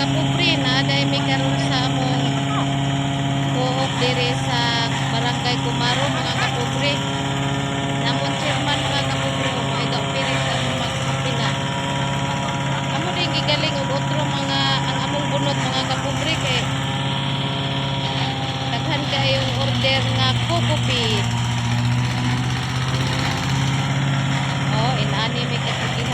Kapobre, naa diay mi karon sa among co-op dire sa Barangay Kumaro, mga kapobre. Namon chairman, mga kapobre, o mga ga-operate sa among magkapina. Amo din gigaling og otro mga ang among bunot, mga kapobre, kay daghan kayong order nga cocopeat. Oh, inani may katigisa.